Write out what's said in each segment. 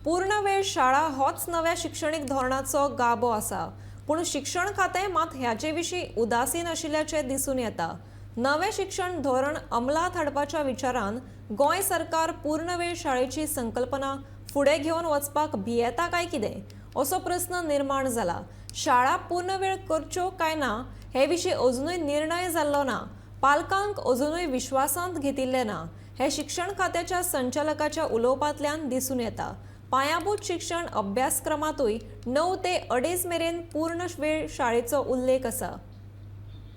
पूर्ण वेळ शाळा होच नव्या शिक्षणीक धोरणाचो गाबो आसा, पूण शिक्षण खातें मात ह्याचे विशीं उदासीन आशिल्ल्याचें दिसून येता. नवें शिक्षण धोरण अंमलात हाडपाच्या विचारान गोंय सरकार पूर्ण वेळ शाळेची संकल्पना फुडें घेवन वचपाक भियेता काय कितें असो प्रस्न निर्माण जाला. शाळा पूर्ण वेळ करच्यो काय ना हे विशीं अजुनूय निर्णय जाल्लो ना. पालकांक अजुनूय विश्वासांत घेतिल्लें ना हें शिक्षण खात्याच्या संचालकाच्या उलोवपांतल्यान दिसून येता. पायाभूत शिक्षण अभ्यासक्रमांतूय 9 ते 2.5 मेरेन पूर्ण वेळ शाळेचो उल्लेख आसा.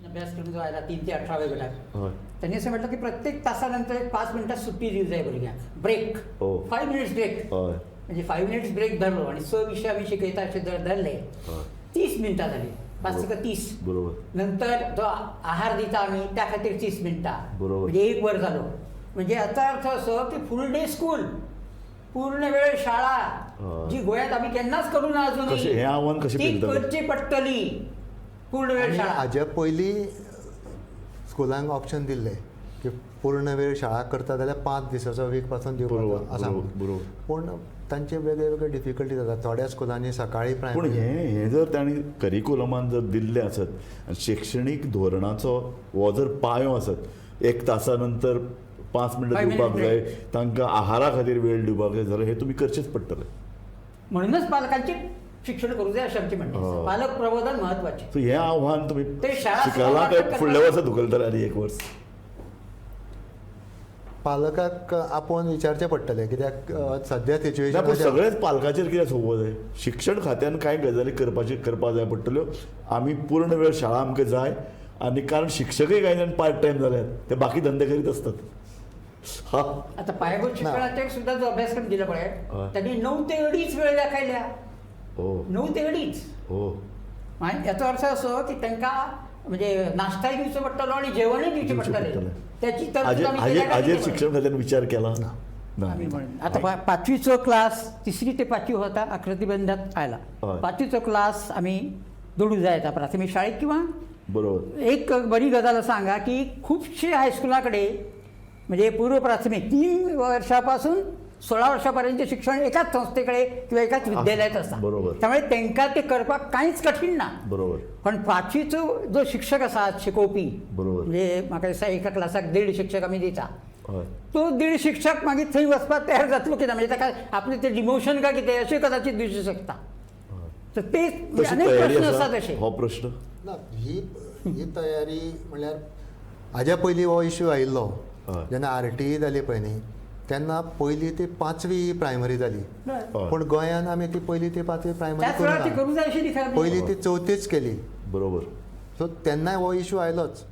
अभ्यासक्रम जो आयला 3 ते 18 वयोगटाक, हय. त्यांनी असं म्हटलं की प्रत्येक तासानंतर एक 5 मिनिटां सुट्टी दिवंक जाय भुरग्यांक, ब्रेक. हो. 5 मिनिट्स ब्रेक. हय. म्हणजे 5 मिनिट्स ब्रेक धरलो आणि 6 विषय आम्ही शिकयता असे जर धरले, हय. 30 मिनटां जाली, 5 का 30. बरोबर. नंतर जो आहार दिता आम्ही त्या खातीर 30 मिनटां. बरोबर. म्हणजे 1 वर जालो. म्हणजे याचा अर्थ असो की फुल डे स्कूल, पूर्ण वेळ शाळा हय. जी गोंयांत आमी केन्नाच करूं ना अजून, कशें हें आव्हान कशें ती पेलतले? करची पडटली पूर्ण वेळ आनी शाळा. हाजे पयलीं स्कुलांक ऑप्शन दिल्लें की पूर्ण वेळ शाळा करता जाल्यार 5 दिसाचो वीक पासून दिवपाचो बरोबर, आसा बरोबर, म्हणून. बरोबर. पूण तांचे वेगळे वेगळे डिफिकल्टी जाता. थोड्या स्कुलांनी सकाळी पूण प्रायमरी हें हें जर तांणी करिकुलमान जर दिल्लें आसत आनी शिक्षणीक धोरणाचो हो जर पायो आसत, 1 तासा नंतर 5 मिनटां Five दिवपाक minutes जाय, तांकां आहारा खातीर वेळ दिवपाक जाय, जाल्यार हें तुमी करचेंच पडटलें. म्हणूनच पालकांचे शिक्षण करूं जाय अशें आमचें म्हणणें आसा. हय. पालक प्रबोधन म्हत्वाचें. सो हें आव्हान तुमी ते शाळा शिकलां काय सुद्दां फुडल्या वर्सा धुकलतले आनी 1 वर्स? पालकाक आपोवन विचारचें पडटलें कित्याक सद्या ना, सिच्युएशन पूण सगळेच पालकाचेर कित्याक सोंपोवप जाय? शिक्षण खात्यान कांय गजाली करपाक जाय पडटल्यो. आमी पूर्ण वेळ शाळा आमकां जाय, आनी कारण शिक्षकय कांय जाण पार्ट टायम जाल्यात, ते बाकी धंदे करीत आसतात. हा. आता पायाभूत शिक्षणाचेर सुद्धा जो अभ्यासक्रम दिला पळय, हय. त्यांनी 9 ते 2.5 वेळ दाखयल्या. हो. 9 ते 2.5. हो. मागीर याचो अर्थ असो की तांकां म्हणजे नाश्ताय दिवचो पडटलो आणि जेवणूय दिवचें दिवचें पडटलें. पडटलें. त्याची तरतूद आमी केल्या काय हाजेर कितें? शिक्षण खात्यान विचार केला ना? आमी म्हणून आता पाचवीचो क्लास, 3री ते 5वी होता, आकृतीबंधात आयला. हय. 5वीचो क्लास आमी जोडूं जाय आता प्राथमीक शाळेत किंवा बरोबर. एक बरी गजाल आसा हांगा की खुबशे हायस्कुला कडेन म्हणजे पूर्व प्राथमीक 3 वर्षापासून 16 वर्षापर्यंत शिक्षण एकाच संस्थेकडे किंवा एकाच विद्यालयात आसा. बरोबर. त्यामुळे तांकां ते करपाक कांयच कठीण ना. बरोबर. पण 5वीचो जो शिक्षक आसा शिकोवपी, बरोबर. म्हणजे म्हाका दिसता एका क्लासाक 1.5 शिक्षक आमी दिता, हय. तो 1.5 शिक्षक मागीर थंय वचपाक तयार जातलो की ना, म्हणजे ताका आपलें ते डिमोशन काय कितें अशें कदाचित दिसूं शकता. तर ते तशी अनेक तयारी प्रश्न आसा आसा तशे. हो प्रश्न ना, ही ही तयारी म्हणल्यार हाज्या पयलीं हो इश्यू आयिल्लो. हय. जेन्ना आर टी ई जाली पळय न्ही, तेन्ना 1ली ते 5वी प्रायमरी जाली, हय. पूण गोंयान आमी ती 1ली ते 5वी प्रायमरी त्याच वेळार ती करूंक ना. करूं जाय अशी दिसता. 1ली ती 4थीच केली. बरोबर. सो तेन्नाय हो इश्यू आयलोच.